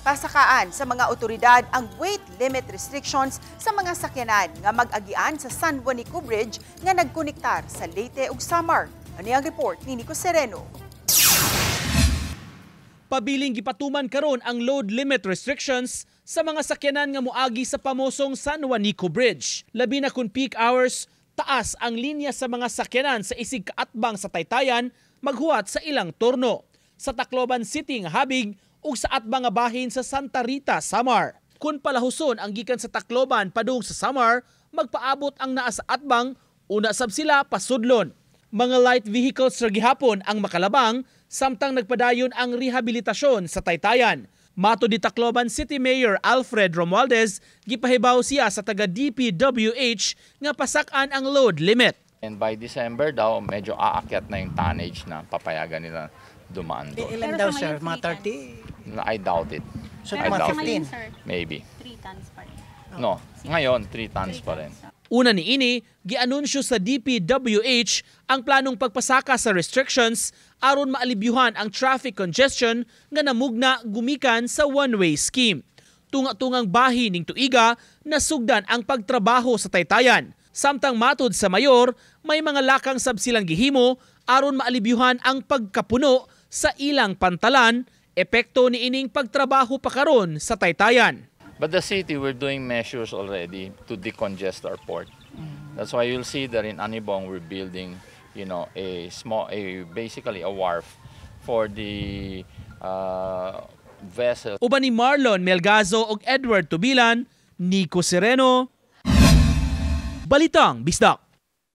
Pasakaan sa mga otoridad ang weight limit restrictions sa mga sakyanan nga mag-agian sa San Juanico Bridge nga nagkonektar sa Leyte ug Samar. Ani ang report ni Nico Sereno. Pabiling gipatuman karon ang load limit restrictions sa mga sakyanan nga moagi sa pamosong San Juanico Bridge. Labi na kung peak hours, taas ang linya sa mga sakyanan sa isig kaatbang sa Taytayan maghuwat sa ilang turno. Sa Tacloban City nga habig ug sa atbang nga bahin sa Santa Rita, Samar. Kung palahuson ang gikan sa Tacloban padung sa Samar, magpaabot ang naa sa atbang, una sab sila pasudlon. Mga light vehicles ra gihapon ang makalabang samtang nagpadayon ang rehabilitasyon sa Taytayan. Matod ni Tacloban City Mayor Alfred Romualdez, gipahibaw siya sa taga DPWH nga pasakan ang load limit. And by December daw, medyo aakyat na yung tonnage na papayagan nila dumaan doon. Ilan daw, sir? Mga 30? I doubt it. So, I mga doubt it. 15? Maybe. 3 tons pa rin. No, ngayon 3 tons pa rin. Una ni ini, gianunsyo sa DPWH ang planong pagpasaka sa restrictions aron maalibyuhan ang traffic congestion nga namugna gumikan sa one-way scheme. Tunga-tungang bahin ning tuiga, nasugdan ang pagtrabaho sa Taytayan. Samtang matod sa mayor, may mga lakang sab silang gihimo aron maalibyuhan ang pagkapuno sa ilang pantalan, epekto ni ining pagtrabaho pa karon sa Taytayan. But the city, we're doing measures already to decongest our port. That's why you'll see that in Anibong, we're building a small, a basically a wharf for the vessel. Uban ni Marlon Melgazo ug Edward Tubilan, Nico Sereno, Balitang Bisdak.